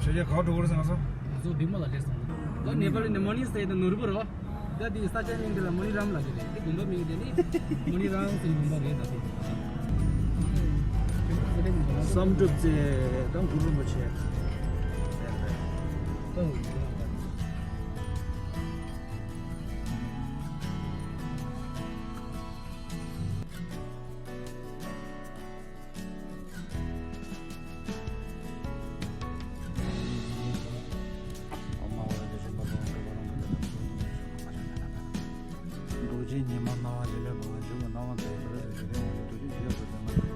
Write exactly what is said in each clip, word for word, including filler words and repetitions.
ཁྱོད་ཀྱིས་ག་པར་འགྲོ་དགོས་རེད་ཟེར་ན། ང་ཚོ་བི་མ་ལ་སླེབས་སོང་། ད་ནེ་པ་ལི་ནས་མོ་ནི་སའེ་ད་ནོར་བུ་རོ། ད་དེ་ས་ཆ་མིང་དེ་ལ་མོ་ནི་རམ་ལབ་ཀྱི་རེད། དེ་དགོན་པ་མིང་དེ་ནི་མོ་ནི་རམ་ཟེར་དགོན་པ་རེད། ད་དེ་བསམ་གྲུབ་རྩེ་དང་གུ་རུ་རིན་པོ་ཆེ། རྡོ་རྗེ་ཉི་མ་སྣང་བ་འཇིག་རྟེན་མ་འཇུག་པ་སྣང་བ་མཛད་པར་འཇིག་རྟེན་མ་འཇུག་ཏུ་ཅི་ཞིག་ཡོད་པ་དེ་མ་ཡིན།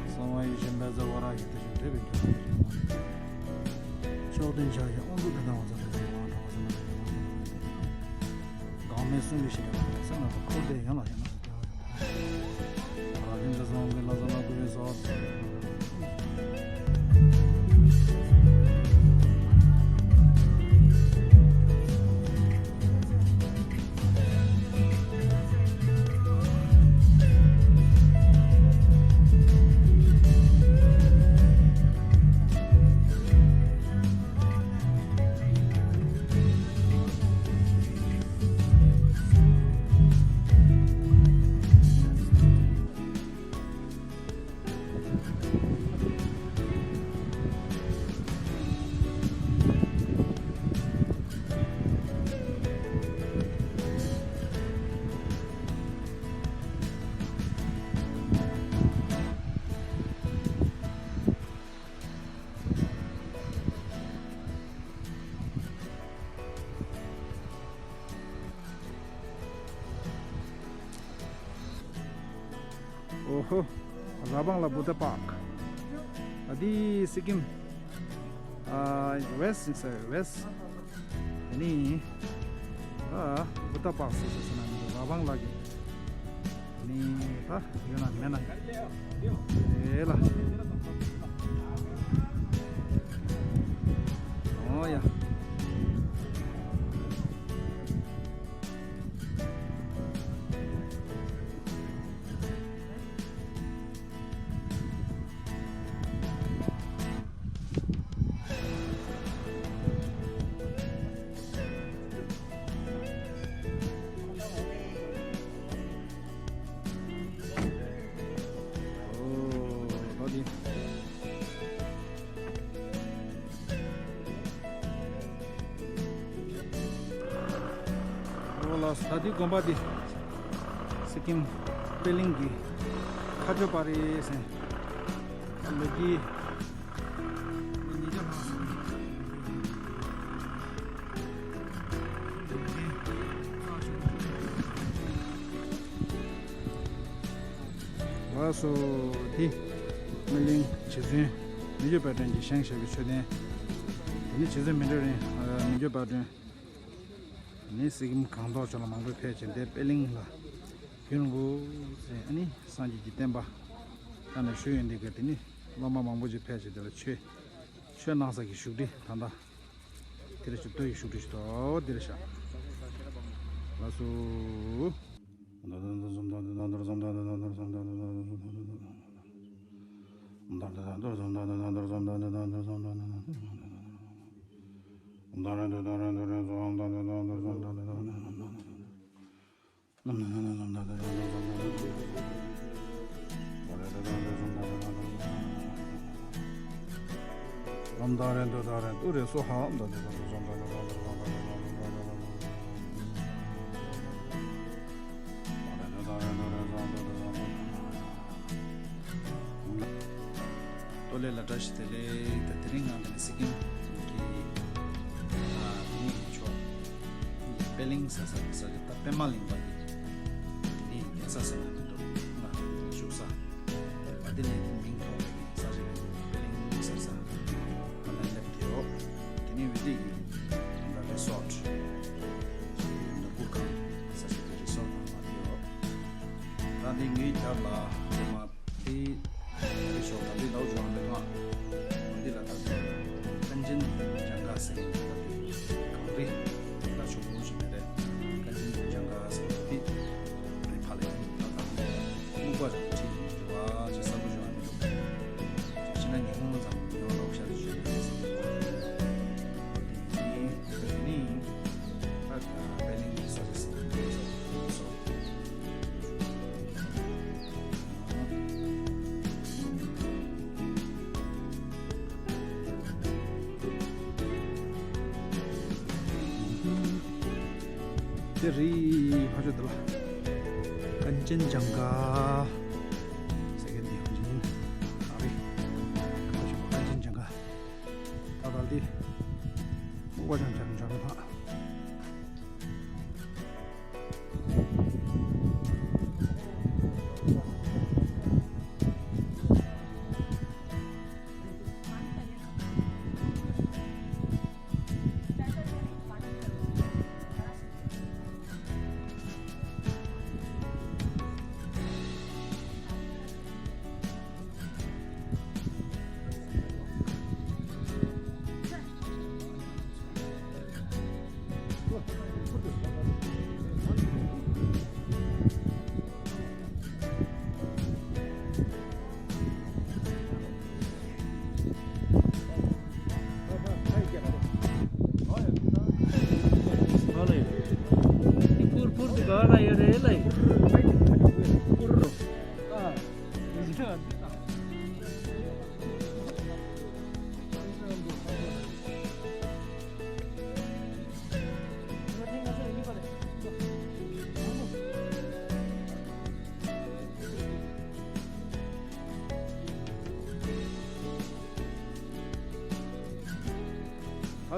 གསང་བ་ཡེ་ཤེས་འབེབས་རྩ་བ་རང་ཡིན། དེ་བཞིན་དེ་བས་འཇུག་པ་དེ་བཞིན་མ་ཡིན། མཆོག་ལྡན་ཕྱག་བཞི་དབང་ཕྱུག་བདེ་ཐང་ངོ་མཚར་ལྟ་ཞིག་ལ་དང་བ་སེམས་ལ་དེ་མ་ཡིན། འགག་མེད་གསུང་གི་ཞིང་རེ་བ་སེམས་ལ་འཁོར་འདས་ཡོངས་ལ་ཞེན་ན། ཨོ་ཧོ། ར་བང་ལ་བུདྡྷ་པཱརྐ། ཨ་དེ་སི་ཀིམ། ཨ་ཝེ་སི་ཟེར་ཝེ་སི། དེ་ནི། ཨ་བུདྡྷ་པཱརྐ་ཟེར་ཟེར་ན་མི་འདུག་ར་བང་ལ་གི། ནི་ད་ཡོད་ན་མེད་ན་ཡོད། ཨེ་ལ། ཨོ་ཡ། ཨོ་ལགས་སོ། ད་དེ་དགོན་པ་དེ་སི་ཀིམ་པེ་ལིང་གི་མཁའ་སྤྱོད་པ་རེད་ཟེར། ལོ་རྒྱུས། ལགས་སོ། དེ་སྨིན་གླིང་རྗེ་བཙུན་མི་བསྐྱོད་དཔལ་སྒྲོན་གྱིས་བཞེངས་བཞག་པའི་མཆོད་རྟེན། དེ་ནི་རྗེ་བཙུན་མི་བསྐྱོད་རིན་མི་བསྐྱོད་དཔལ་སྒྲོན་ནི་སི་ཀིམ་སྒང་ཏོག་ཕྱོགས་ལ་མར་ཕེབས་བྱས་འདིར་པེ་ལིང་ལ་ཡོད་དགོས་ཟེར། ཨ་ནི་སངས་རྒྱས་ཀྱི་བསྟན་པ་ཀ་ནས་ཞུ་ཡོང་དེ་ག་དེ་ནི་སློབ་མ་མང་པོ་ཅིག་ཕེབས་བྱས་དེ་ལ་ཆོས་ཆོས་གནང་ས་ཀྱི་བཞུགས་ཁྲི་ད་ལྟ། དེ་ལ་ཞིབ་ཏུ་ཡི་ཤུགས་སྒྲིལ་ཞིག་ཏོ་འདིར་བཞག་ལགས་སོ། ཏོ་ལེ་ལ་བཀྲ་ཤིས་བདེ་ལེགས། ད་དེ་རིང་ང་འདི་ནས་སི་ཀིམ་གྱི་ཨ་ནི་ཕྱོགས་པེ་ལིང་ཟེར་ས་གི་ས་ཆ་ད་པདྨ་གླིང་པ་གི་ནི་གདན་ས་ཟེར་ན་མི་འདུག་ང་བཞུགས་ས་ཨ་དེ་ལས་དེ་མིང་ཐོགས་པའི་གི་ས་ཆ་གི་པེ་ལིང་ཟེར་ས་ང་ལ་སླེབས་དེ་ཡོད། དེ་ནས་འོ་དེ་གི་ད་རི་སོཊ། དེ་རི་ཕ་ཆོ་དེ་ལ་ཀན་ཅན་ཇང་ག་ཟེར་མཁན་དེ་ཡང་ཅིག་ཡིན། ཨ་རི་ཁ་ཆོ་ཀན་ཅན་ཇང་ག་ད་ལྟ་དེ་སྨུག་པ་ཅང་ཅང་ཅང་ཕ། ད་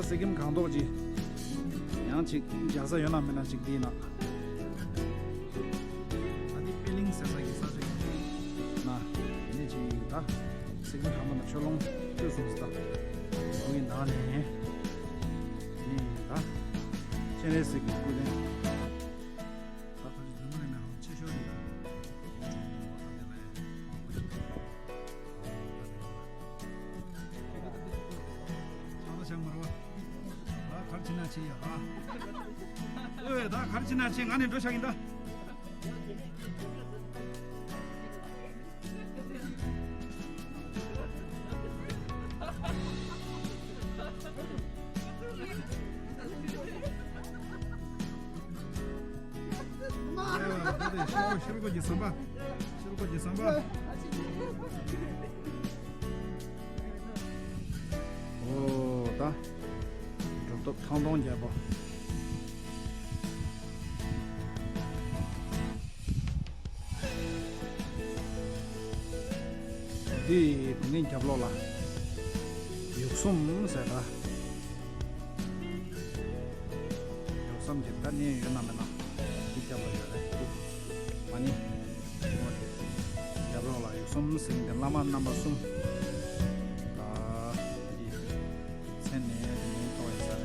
གཟིག་ཁྱིམ་གང་མདོག་ཅིག་ཡང་ཅིག་འཇག་ས་ཡོད་ན་མེད་ན་ཅིག་འདི་ན། ད་འདི་པེ་ལིང་ཟེར་ས་གི་ས་ཆ་ཡིན་ན། དེ་ནས་ཅིག་ད་གཟིག་ཁྱིམ་གང་མདོག་ན་ཆོས་ལོང་ཆོས་གསུངས་སུ་ད་འོ་ཡི་ནང་ནས་ནི་ད་སྤྱན་རས་གཟིགས་ཀྱི་སྐུ་རྟེན། ད་ཕ་ཆེ་དུ་མ་རེ་མེ་ཧང་ཆེ་ཤོས་རེད། ཆང་ས་ཆང་མ་རོ། ད་གར་ཕྱིན་ན་ཆེ་ཡ་ཧ། ཨོའེ་ད་གར་ཕྱིན་ན་ཆེ། ང་ནི་འགྲོ་ཆག་ཡིན་ད། ཤེལ་སྒོ་གི་ཟམ་པ། ཤེལ་སྒོ་གི་ཟམ་པ། ཨོ་ད། གྲུབ་ཐོབ་ཐང་སྟོང་རྒྱལ་པོ། འདི་དེ་ནས་རྒྱབ་ལོགས་ལ་ཡུག་གསུམ་ཟེར་ད། ཡུག་གསུམ་གྱི་ད་གནས་ཡོད་ན་མེད་ན་འདི་རྒྱབ་ལ་ཡོད་རེད། མ་ནི་རྒྱབ་ལོགས་ལ་ཡུག་གསུམ་ཟེར་མཁན་བླ་མ་རྣམ་པ་གསུམ། ད་འདི། མཚན་ནས་དེ་ནས་ཐོག་ཡིན་ས་རེད།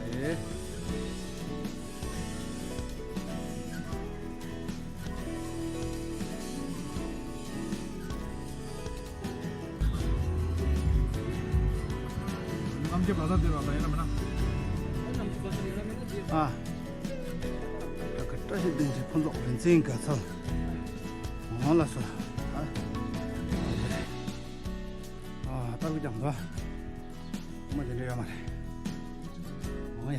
རྣམ་རྒྱལ་བ་ས་དེ་ར་ད་ཡིན་ན་མིན་ན། ཨ། ད་ག་བཀྲ་ཤིས་བདེ་ཆེན་ཕུན་ཚོགས་རིན་ཆེན་དགའ་ཚལ། འོང་ལ་སོ། ཨ། ཨ་ད་གི་ཀྱང་འདུག་མ་དེ་འདྲ་ཡོད་མ་རེད། འོ་ཡ།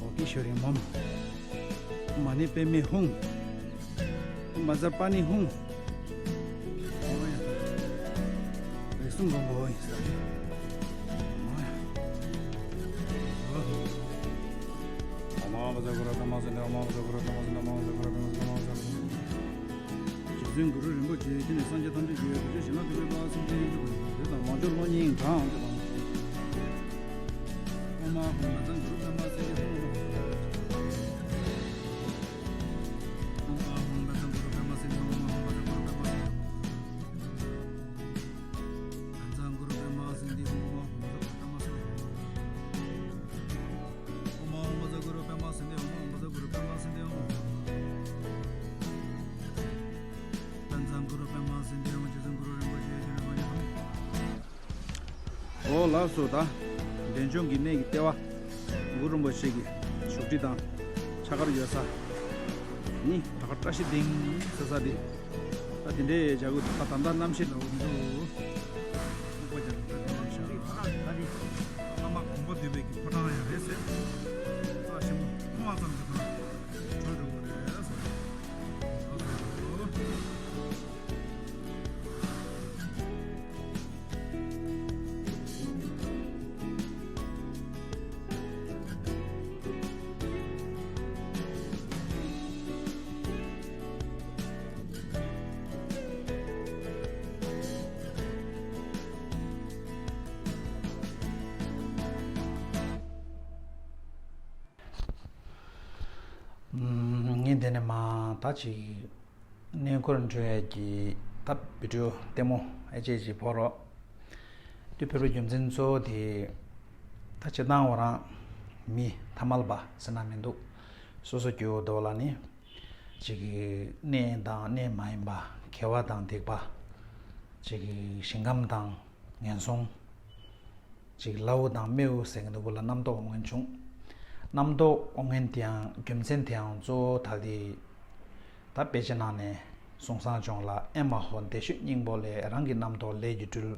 འོ་ཀི་ཤོ་རིང་མོམ། མ་ཎི་པདྨེ་ཧཱུྃ། མ་ཛར་པ་ཎི་ཧཱུྃ། རིགས་གསུམ་མགོན་པོ་ཡིན་ས་རེད། ཨོཾ་ཨཱཿཧཱུྃ་བཛྲ་གུ་རུ་པདྨ་སིདྡྷི། ཨོཾ་ཨཱཿཧཱུྃ་བཛྲ་གུ་རུ་པདྨ་སིདྡྷི། ཨོཾ་ཨཱཿཧཱུྃ་བཛྲ་གུ་རུ་པདྨ་སིདྡྷི། ཨོཾ་ཨཱཿཧཱུྃ་བཛྲ་གུ་རུ་པདྨ་སིདྡྷི། རྗེ་བཙུན་གུ་རུ་རིན་པོ་ཆེ་ཞིང་ལ་གུ་རུ་པདྨ་སིདྡྷི་ཡི་གུ་རུ་དང་ལོངས་སྤྱོད་བློ་སྙིང་བྲང་ཨང་ཅི་དང་། ཨོཾ་ཨཱཿཧཱུྃ་བཛྲ་གུ་རུ་པདྨ་སིདྡྷི་ཧཱུྃ། ཨོཾ་ཨཱཿཧཱུྃ་བཛྲ་གུ་རུ་པདྨ་སིདྡྷི་ཧཱུྃ། ཨོཾ་ཨཱཿཧཱུྃ་བཛྲ་གུ་རུ་པདྨ་སིདྡྷི་ཧཱུྃ། བཛྲ་གུ་རུ་པདྨ་སིདྡྷི་ཧཱུྃ། ཨོཾ་ཨཱཿཧཱུྃ་བཛྲ་གུ་རུ་པདྨ་སིདྡྷི་ཧཱུྃ། ཨོཾ་ཨཱཿཧཱུྃ་བཛྲ་གུ་རུ་པདྨ་སིདྡྷི་ཧཱུྃ། ཨོཾ་ཨཱཿཧཱུྃ་བཛྲ་གུ་རུ་པདྨ་སིདྡྷི་ཧཱུྃ། བཛྲ་གུ་རུ་པདྨ་སིདྡྷི་ཧཱུྃ། རྗེ་བཙུན་གུ་རུ་རིན་པོ་ཆེ་ཞིང་ལ་གུ་རུ་དང་། ཨོ་ལགས་སོ། ད་འབྲས་ལྗོངས་ཀྱི་གནས་ཀྱི་ལྟེ་བ་གུ་རུ་རིན་པོ་ཆེ་གི་བཞུགས་ཁྲི་དང་ཕྱག་འཁར་ཡོད་ས། ནི་ད་ག་བཀྲ་ཤིས་ལྡིང་ཟེར་ས་དེ། ད་དེ་འདྲའི་བྱ་དགོས། ད་ད་ལྟ་གནམ་གཤིས་ལ་འོ་འདུག་ཨ་མ་དགོངས་པ་འདུས་པའི་གི་ཕོ་བྲང་ཡང་རེད་ཟེར། རྩྭ་ཞིམ་པོ་མཐོང་བ་ཙམ་གྱིས་ད་གྲོལ་འགྲོ་གི་རེད་ཟེར། ངས་འདི་ནས་མ་ད་ཅིག་གནས་སྐོར་འགྲོ་ཡས་ཀྱི་ད་བི་ཌིའོ་ལྟད་མོ་ཨེ་ཅེ་ཅིག་ཕོག་རོགས། དེ་ཕེབས་པའི་རྒྱུ་མཚན་གཙོ་བོ་དེ་ད་སྤྱིར་བཏང་ང་རང་མི་ཐ་མལ་པ་ཟེར་ན་མི་འདུག་སོ་སོ་སྐྱེ་བོ་དོ་ལ་ནི་ཅིག་གནས་དང་གནས་མ་ཡིན་པ། དགེ་བ་དང་སྡིག་པ། ཅིག་ཞིང་ཁམས་དང་ངན་སོང་། ཅིག་ལའུ་དང་རྨེའུ་ཟེར་གྱི་འདུག་གོ་ལ། རྣམ་རྟོག་འོང་མཁན་བྱུང་། རྣམ་རྟོག་འོང་མཁན་དེའང་རྒྱུ་མཚན་དེའང་གཙོ་བོ་ད་དེ། ད་དཔེ་ཆ་ནང་ནས་གསུང་སོང་བྱུང་ལ། ཨེ་མ་ཧོ་བདེ་གཤེགས་སྙིང་པོ་ལས་རང་གི་རྣམ་རྟོག་ལས་ཀྱིས་སྤྲུལ།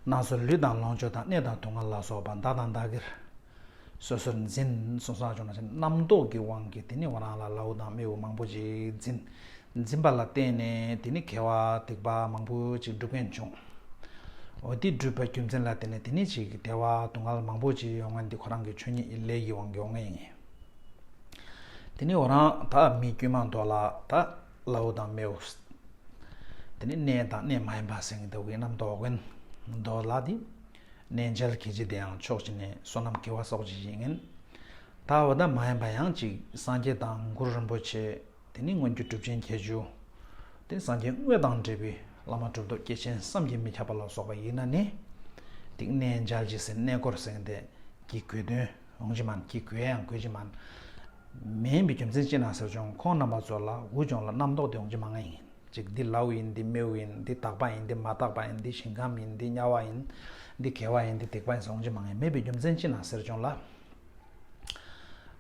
སྣ་ཚོགས་ལུས་དང་ལོངས་སྤྱོད་དང་། གནས་དང་སྡུག་བསྔལ་ལ་སོགས་པ་བདག་དང་བདག་གིར་སོ་སོར་འཛིན། གསུང་སོང་བྱུང་ན་རྣམ་རྟོག་གི་དབང་གིས་དེ་ནི་ང་རང་ལ་ལའུ་དང་རྨེའུ་མང་པོ་ཅིག་འཛིན། འཛིན་པ་ལ་བརྟེན་ནས་དེ་ནི་དགེ་བ་སྡིག་པ་མང་པོ་ཅིག་སྒྲུབ་མཁན་བྱུང་། འོ་དེ་སྒྲུབ་པའི་རྒྱུ་མཚན་ལ་བརྟེན་ནས་དེ་ནི་ཅིག་བདེ་བ་སྡུག་བསྔལ་མང་པོ་ཅིག་ཡོང་མཁན་འདི་ཁོ་རང་གི་ཆོས་ཉིད་ཀྱི་ལས་ཀྱི་དབང་གིས་ཡོང་མཁན་ཡིན། དེ་ནི་འོ་རང་ད་མི་དཀྱུས་མ་མདོ་ལ་ད་ལའུ་དང་རྨེའུ། དེ་ནི་གནས་དང་གནས་མ་ཡིན་པ་ཟེར་གྱི་འདུག་གི། རྣམ་རྟོག་གི་མདོ་ལ་དེ། གནས་མཇལ་གྱི་རྗེས་དེ་ཡང་ཕྱོགས་གཅིག་ནས་བསོད་ནམས་དགེ་བ་སོགས་ཀྱི་ཡིན་ངེས། ད་འོ་ད་མ་ཡིན་པ་ཡང་ཅིག་སངས་རྒྱས་དང་གུ་རུ་རིན་པོ་ཆེ། དེ་ནི་མངོན་བརྒྱུད་གྲུབ་ཆེན་བརྒྱད་ཅུ། དེ་སངས་རྒྱས་དངོས་དང་འབྲེལ་བའི་བླ་མ་གྲུབ་ཐོབ་སྐྱེས་ཆེན་བསམ་གྱིས་མི་ཁྱབ་པ་ལ་སོགས་པ་ཡིན་ན་ནི། དེ་གནས་མཇལ་གྱི་ཟེར་གནས་སྐོར་ཟེར་དེ་གི་དགོས་དོན་ཡོང་གི་མ་རེད། གི་དགོས་ཡང་དགོས་ཀྱི་མ་རེད། མེད་པའི་རྒྱུ་མཚན་ཅི་ན་ཟེར་བྱུང་། ཁོང་རྣམ་པ་ཚོ་ལ་འུ་ཅོང་ལ་རྣམ་རྟོག་དེ་ཡོང་གི་མ་ཡིན། ཅིག་འདི་ལའུ་ཡིན། འདི་རྨེའུ་ཡིན། འདི་དག་པ་ཡིན། འདི་མ་དག་པ་ཡིན། འདི་ཞིང་ཁམས་ཡིན། འདི་དམྱལ་བ་ཡིན། འདི་དགེ་བ་ཡིན། འདི་སྡིག་པ་ཡིན་ཟེར་ཡོང་གི་མ་ཡིན། མེད་པའི་རྒྱུ་མཚན་ཅི་ན་ཟེར་བྱུང་ལ།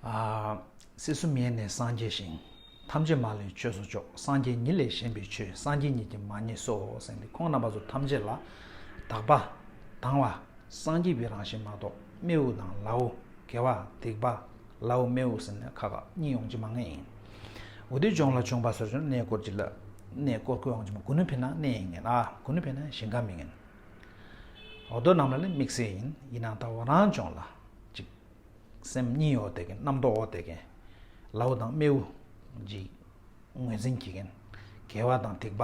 ཨ། སྲིད་གསུམ་ཡེ་ནས་སངས་རྒྱས་ཤིང་། ཐམས་ཅད་མ་ལུས་ཆོས་སུ་འཇོག། སངས་རྒྱས་ཉིད་ལས་གཞན་པའི་ཆོས། སངས་རྒྱས་ཉིད་ཀྱིས་མ་རྙེད་སོ་ཟེར་ཏེ། ཁོང་རྣམ་པ་ཚོ་ཐམས་ཅད་ལ་དག་པ་དང་བ། སངས་རྒྱས་པའི་རང་བཞིན་མ་གཏོགས་རྨེའུ་དང་ལའུ། དགེ་བ་སྡིག་པ། ལའུ་རྨེའུ་ཟེར་ནས་ཁ་ཁ་གཉིས་ཡོང་གི་མ་ངེས་ཡིན། འོ་དེ་ལྗོངས་ལ་བྱུང་བ་ཟེར་བྱུང་། གནས་སྐོར་གྱི་ལ་གནས་སྐོར་སྐོར་ཡོང་གི་མ། གུ་ནུ་ཕེབས་ན་གནས་ཡིན་ངེས་ན། གུ་ནུ་ཕེབས་ན་ཞིང་ཁམས་ཡིན་ངེས། འོ་དོ་རྣམས་ལ་ནི་དམིགས་བསལ་ཡིན། ཡིན་ནའང་ད་འོ་རང་ལྗོངས་ལ་ཅིག་སེམས་གཉིས་ཡོད་དེ་གིན། རྣམ་རྟོག་ཡོད་དེ་གིན། ལའུ་དང་རྨེའུ་གྱི་ངོས་འཛིན་གྱི་གིན། དགེ་བ་དང་སྡིག་པ།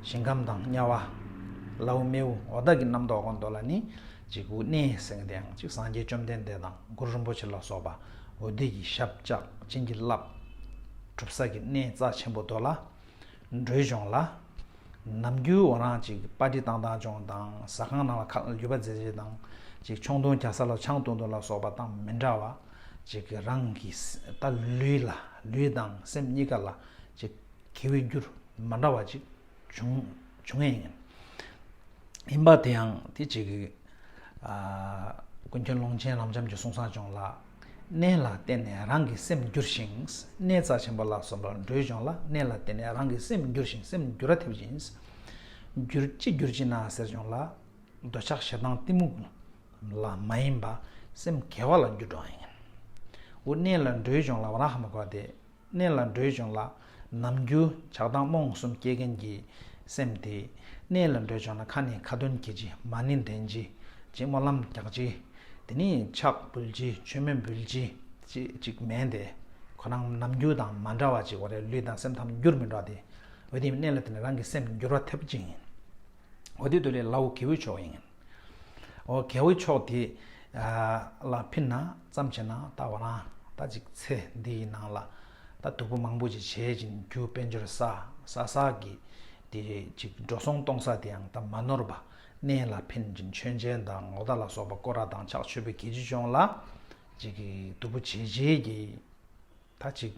ཞིང་ཁམས་དང་དམྱལ་བ། ལའུ་རྨེའུ་འོ་ད་གི་རྣམ་རྟོག་གོ་འདོད་ལ་ནི། ཅིག་གུ་གནས་ཟེར་གི་དེའང་ཅིག་སངས་རྒྱས་བཅོམ་ལྡན་འདས་དང་གུ་རུ་རིན་པོ་ཆེ་ལ་སོགས་པ་འོ་དེ་གི་ཞབས་བཅགས། བྱིན་གྱིས་བརླབས། གྲུབ་ས་གི་གནས་རྩ་ཆེན་པོ་དོ་ལ། འགྲོས་ལྗོངས་ལ། ནམ་རྒྱུན་འོ་རང་ཅིག་པར་ཊི་བཏང་བཏང་ལྗོངས་དང་ཟ་ཁང་ནང་ལ་ཁ་ལ་ཡུ་བ་མཛེས་བྱེད་དང་། ཅིག་ཆང་འཐུང་རྒྱག་ས་ལ་ཆང་འཐུང་འཐུང་ལ་སོགས་པ་དང་མི་འདྲ་བ། ཅིག་གི་རང་གི་ད་ལུས་ལ་ལུས་དང་སེམས་གཉིས་ཀ་ལ་ཅིག་དགེ་བའི་རྒྱུར་མ་འདྲ་བ་ཅིག་བྱུང་བྱུང་ཡས་ཡིན། ཡིན་པ་དེའང་དེ་ཅིག་གི། ཨ། ཀུན་མཁྱེན་ཀློང་ཆེན་རབ་འབྱམས་ཀྱིས་གསུངས་སོང་ལྗོངས་ལ། གནས་ལ་བརྟེན་ནས་རང་གི་སེམས་འགྱུར་ཞིང་། གནས་རྩ་ཆེན་པོ་ལ་སོགས་པ་འགྲོས་ལྗོངས་ལ། གནས་ལ་བརྟེན་ནས་རང་གི་སེམས་འགྱུར་ཞིང་། སེམས་འགྱུར་བ་ཐེབས་ཤིང་། འགྱུར་ཅི་འགྱུར་ཅི་ན་ཟེར་ལྗོངས་ལ། འདོད་ཆགས་ཞེ་སྡང་གཏི་མུག་ལ་མ་ཡིན་པ་སེམས་དགེ་བ་ལ་འགྱུར་འགྲོ་བ་ཡིན། འོ་གནས་ལ་འགྲོས་ལྗོངས་ལ་འོ་རང་ཧ་མ་གོ་བ་དེ། གནས་ལ་འགྲོས་ལྗོངས་ལ་ནམ་རྒྱུན་ཆགས་སྡང་རྨོངས་གསུམ་སྐྱེ་མཁན་གྱི་སེམས་དེ། གནས་ལ་འགྲོས་ལྗོངས་ལ་ཁ་ནས་ཁ་ཏོན་གྱི་ཅི་མ་ཎི་འདོན་ཅི། ཅི་སྨོན་ལམ་རྒྱག་ཅི། དེ་ནས་ཕྱག་འབུལ་ཅི། མཆོད་མེ་འབུལ་ཅི། ཅི་ཅིག་མེད་དེ། ཁོ་རང་ནམ་རྒྱུན་དང་མ་འདྲ་བ་ཅིག་འོ་རེ་ལུས་དང་སེམས་ཐམས་འགྱུར་མི་འགྲོ་དེ། འོ་དེ་གནས་ལ་དེ་ནས་རང་གི་སེམས་འགྱུར་བ་ཐེབས་ཅིང་ཡིན། འོ་དེ་དུ་ལས་ལའོ་དགེ་བའི་ཕྱོགས་ཡིན། འོ་དགེ་བའི་ཕྱོགས་དེ་ལ་ཕིན་ན་ཙམ་བྱས་ན་ད་འོ་རང་ད་ཅིག་ཚེ་འདི་ཡི་ནང་ལ་ད་སྡུག་པོ་མང་པོ་ཅིག་བྱས་ཅིང་རྒྱུ་དཔལ་འབྱོར་བསགས་བསགས་བསགས་ཀྱི་དེ་ཅིག་འགྲོ་སོང་གཏོང་ས་དེ་ཡང་ད་མ་ནོར་བ་གནས་ལ་ཕིན་ཅིང་མཆོད་མཇལ་དང་འོ་ད་ལ་སོགས་པ་སྐོར་ར་དང་ཕྱག་མཆོད་པའི་གི་ཅི་བྱུང་ལ་ཅིག་གི་སྡུག་པོ་བྱས་བྱས་ཀྱི། ད་ཅིག་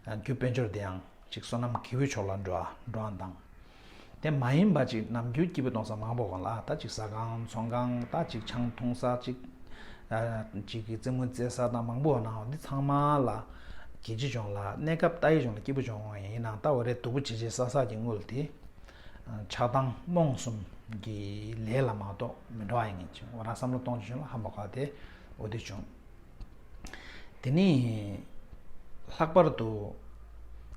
རྒྱུ་དཔལ་འབྱོར་དེའང་ཅིག་བསོད་ནམས་དགེ་བའི་ཕྱོགས་ལ་འགྲོ་བ་འགྲོ་བ་དང་། དེ་མ་ཡིན་པ་ཅིག་ནམ་རྒྱུན་སྐྱིད་པོ་གཏོང་ས་མང་པོ་གང་ལ་ད་ཅིག་ཟ་ཁང་ཚོང་ཁང་ད་ཅིག་ཆང་འཐུང་ས་ཅིག་ཅིག་གི་རྩེད་མོ་རྩེ་ས་དང་མང་པོ་ནང་འདི་ཚང་མ་ལ་ གལ་ཆེ་བྱུང་ལ། གནས་སྐབས་ལྟ་ཡི་བྱུང་ལ་སྐྱིད་པོ་བྱུང་ཡིན་ནའང་ད་འོ་རེ་སྡུག་པོ་བྱེད་བྱེད་ས་ས་ཀྱི་དངུལ་དེ་ཆགས་སྡང་རྨོངས་གསུམ་གྱི་ལས་ལ་མ་གཏོགས་མི་འགྲོ་བ་ཡིན་ངེས་ཅིང་། འོ་རང་བསམ་བློ་གཏོང་བྱུང་ལ་ཧ་མ་གོ་དེ་འོ་དེ་བྱུང་། དེ་ནི་ལྷག་པར་དུ་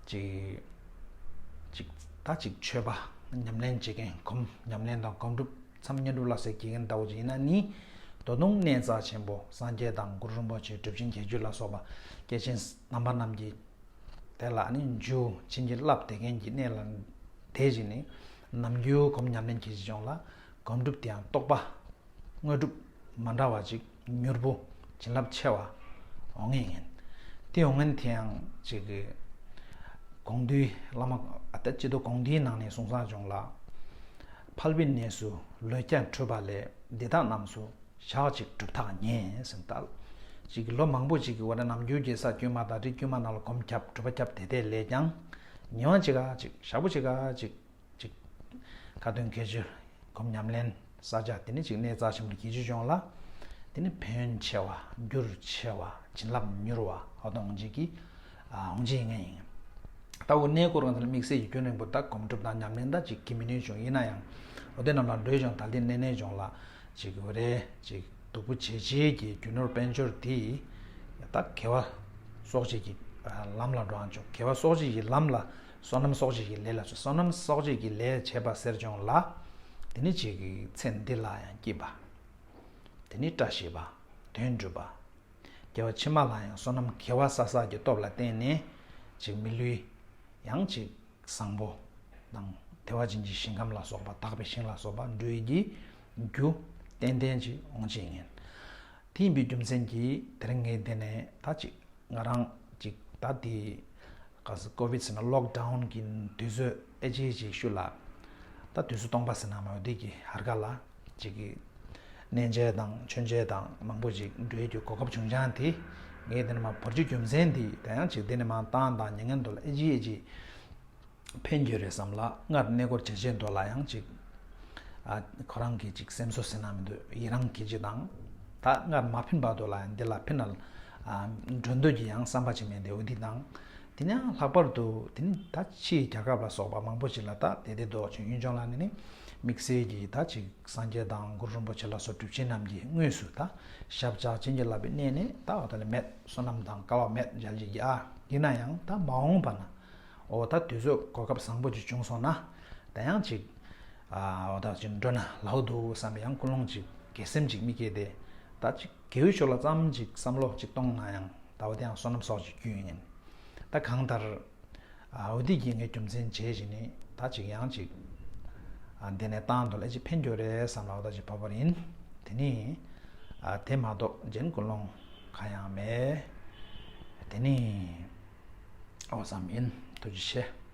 ཅིག་ཅིག་ད་ཅིག་ཆོས་པ་ཉམས་ལེན་བྱེད་མཁན་སྒོམ་ཉམས་ལེན་དང་སྒོམ་སྒྲུབ་མཚམས་བསྙེན་སྒྲུབ་ལ་སོགས་བགྱིད་མཁན་ལྟ་བུ་ཅིག་ཡིན་ན་ནི། ད་དུང་གནས་རྩ་ཆེན་པོ་སངས་རྒྱས་དང་གུ་རུ་རིན་པོ་ཆེ་གྲུབ་ཆེན་བརྒྱད་ཅུ་ལ་སོགས་པ་སྐྱེས་ཆེན་རྣམ་པ་རྣམས་ཀྱིས་དེ་ལ་ནི་འཇུ་བྱིན་གྱིས་བརླབས་བསྡད་མཁན་གྱི་གནས་ལ་དེ་བཞིན་ནི་ནམ་རྒྱུན་སྒོམ་ཉམས་ལེན་གྱི་གཞི་ལྗོངས་ལ་སྒོམ་སྒྲུབ་དེ་ཡང་རྟོགས་པ་དངོས་གྲུབ་མ་འདྲ་བ་ཅིག་མྱུར་པོ་བྱིན་རླབས་ཆེ་བ་འོང་ངེས་ཡིན། དེ་འོང་མཁན་དེ་ཡང་ཅིག་གི་དགོངས་འདུས་བླ་མ་ཨ་ད་སྤྱི་ལྡོག་དགོངས་འདུས་ནང་ནས་གསུངས་ས་བྱུང་ལ། ཕལ་པའི་གནས་སུ་ལོ་བརྒྱ་འཁྲུལ་པ་ལས། འདི་དག་རྣམས་སུ་ཞག་གཅིག་གྲུབ་ཐག་ཉེ་ཟེར་ལྟར། ཅིག་གི་ལོ་མང་པོ་ཅིག་གི་བར་ན་ནམ་རྒྱུན་གྱི་ས་དཀྱུས་མ་དང་རི་དཀྱུས་མ་ནང་ལ་གོམ་རྒྱབ་གྲུབ་པ་རྒྱབ་དེ་དེ་ལས་ཀྱང་ཉེ་བ་ཅིག་ག་ཅིག་ཞག་པོ་ཅིག་ག་ཅིག་ཅིག་ཁ་ཏོན་དགེ་སྦྱོར་སྒོམ་ཉམས་ལེན་ས་ཆ་དེ་ནི་ཅིག་གནས་རྩ་ཆེན་པོ་དགེ་སྦྱོར་སྦྱོང་ལ་དེ་ནི་ཕན་ཡོན་ཆེ་བ་འགྱུར་ཆེ་བ་བྱིན་རླབས་མྱུར་བ་ཧོ་དོང་ཅིག་གི་ཨ་འོང་ཅིག་ངེས་ཡིན། ད་འོ་གནས་སྐོར་གང་དེ་ལ་དམིགས་བསལ་གྱི་རྒྱུན་རིང་པོ་ད་སྒོམ་སྒྲུབ་དང་ཉམས་ལེན་ད་ཅིག་གི་མི་ནུས་བྱུང་ཡིན་ན་ཡང་འོ་དེ་རྣམས་ལ་འགྲོས་ཀྱང་ད་ལྟའི་གནས་གནས་བྱུང་ལ་ཅིག་འོ་རེ་ཅིག་སྡུག་པོ་བྱེད་བྱེད་ཀྱི་རྒྱུ་ནོར་དཔལ་འབྱོར་དེ་ད་དགེ་བ་གསོག་བྱེད་ཀྱི་ལམ་ལ་འགྲོ་ཨང་བྱུང་། དགེ་བ་གསོག་བྱེད་ཀྱི་ལམ་ལ་བསོད་ནམས་གསོག་བྱེད་ཀྱི་ལས་ལ་བསོད་ནམས་གསོག་བྱེད་ཀྱི་ལས་བྱས་པ་ཟེར་བྱུང་ལ་དེ་ནི་ཅིག་གི་ཚེ་འདི་ལ་ཡང་སྐྱིད་པ་དེ་ནི་བཀྲ་ཤིས་པ་དོན་འགྲུབ་པ། སྐྱེ་བ་ཕྱི་མ་ལ་ཡང་བསོད་ནམས་དགེ་བ་བསགས་བསགས་ཀྱི་སྟོབས་ལ་བརྟེན་ནས་ཅིག་མི་ལུས་ཡང་ཅིག་བཟང་པོ་དང་བདེ་བ་ཅན་གྱི་ཞིང་ཁམས་ལ་སོགས་པ་དག་པའི་ཞིང་ལ་སོགས་པ་འགྲོ་ཡི་གི་རྒྱུ་ཏན་ཏན་ཅིག་འོང་ཅིག་ཡིན། དེ་ཡིན་པའི་རྒྱུ་མཚན་གྱིས་དེ་རིང་ངས་འདི་ནས་ད་ཅིག་ང་རང་ཅིག་ད་དེ་ག་ས་ཀོ་བིད་ཟེར་ན་ལོག་ཌའུན་གྱི་དུས་ཚོད་ཨེ་ཅིག་ཅིག་ཤུལ་ལ་ད་དུས་ཚོད་སྟོང་པ་ཟེར་ན་མ་འོ་དེ་གི་ཧར་ག་ལ་ཅིག་གི་གནས་མཇལ་དང་མཆོད་མཇལ་དང་མང་པོ་ཅིག་འགྲོ་ཡི་གི་གོ་སྐབས་བྱུང་ཅང་དེ་ངས་དེ་ནས་མ་བོར་རྒྱུ་རྒྱུ་མཚན་དེ་ད་ཡང་ཅིག་དེ་ནས་མ་བཏང་དང་ཉན་ངན་དུ་ལ་ཨེ་ཅིག་ཨེ་ཅིག་ཕན་གྱི་རེད་བསམ་ལ་སྔར་གནས་སྐོར་བྱེད་བྱེད་དུ་ལ་ཡང་ཅིག་ཨ་ཁོ་རང་གི་ཅིག་སེམས་གསོ་ཟེར་ན་མི་འདུག་ཡི་རང་གི་ཅིག་དང་ད་སྔར་མ་ཕན་པ་དུ་ལ་ཡང་འདི་ལ་ཕན་ན་ཨ་འགྲོ་འདོད་ཀྱི་ཡང་བསམ་པ་ཅིག་མེད་འདི་འོ་འདི་དང་། དེ་ནས་ལྷག་པར་དུ་དེ་ནི་ད་ཕྱིའི་རྒྱལ་ཁབ་ལ་སོགས་པ་མང་པོ་ཞིག་ལ་ད་དེ་དེ་འདོག་ཅིང་ཡུན་ཅང་ལ་ནི་ནི་དམིགས་བསལ་གྱི་ད་ཅིག་སངས་རྒྱས་དང་གུ་རུ་རིན་པོ་ཆེ་ལ་སོགས་གྲུབ་ཆེན་རྣམས་ཀྱིས་དངོས་སུ་ད་ཞབས་བཅགས་བྱིན་གྱིས་བརླབས་པའི་གནས་ནས་ད་འོ་ད་ལ་མེད་བསོད་ནམས་དང་སྐལ་བ་མེད་མཇལ་གྱི་ཡ་ཡིན་ན་ཡང་ད་མ་འོངས་པ་ན་འོ་ད་དུས་ཚོད་གོ་སྐབས་བཟང་པོ་ཅིག་བྱུང་སོང་ན་ད་ཡང་ཅིག་འོ་ད་ཅིག་འགྲོ་ན་ལའུ་འདུག་བསམ་པའི་ཡང་ཀུན་སློང་ཅིག་དགེ་སེམས་ཅིག་མི་སྐྱེ་དེ་ད་ཅིག་དགེ་བའི་ཕྱོགས་ལ་ཙམ་ཅིག་བསམ་བློ་ཅིག་གཏོང་ན་ཡང་ད་འོ་དེ་ཡང་བསོད་ནམས་གསོག་ཅིག་རྒྱུ་ཡིན། ད་གང་ལྟར། འོ་དེ་གི་ངས་རྒྱུ་མཚན་བྱས་བྱས་ནི་ད་ཅིག་ཡང་ཅིག་འདི་ནས་བཏང་འདུག་ལ་ཅིག་ཕན་གྱི་རེད་བསམ་ལ་འོ་ད་ཅིག་བབ་པ་ཡིན། དེ་ནི་དེ་མ་གཏོགས་གཞན་ཀུན་སློང་གང་ཡང་མེད། དེ་ནི་ཨོ་བསམ་ཡིན། ཐུགས་རྗེ་ཆེ།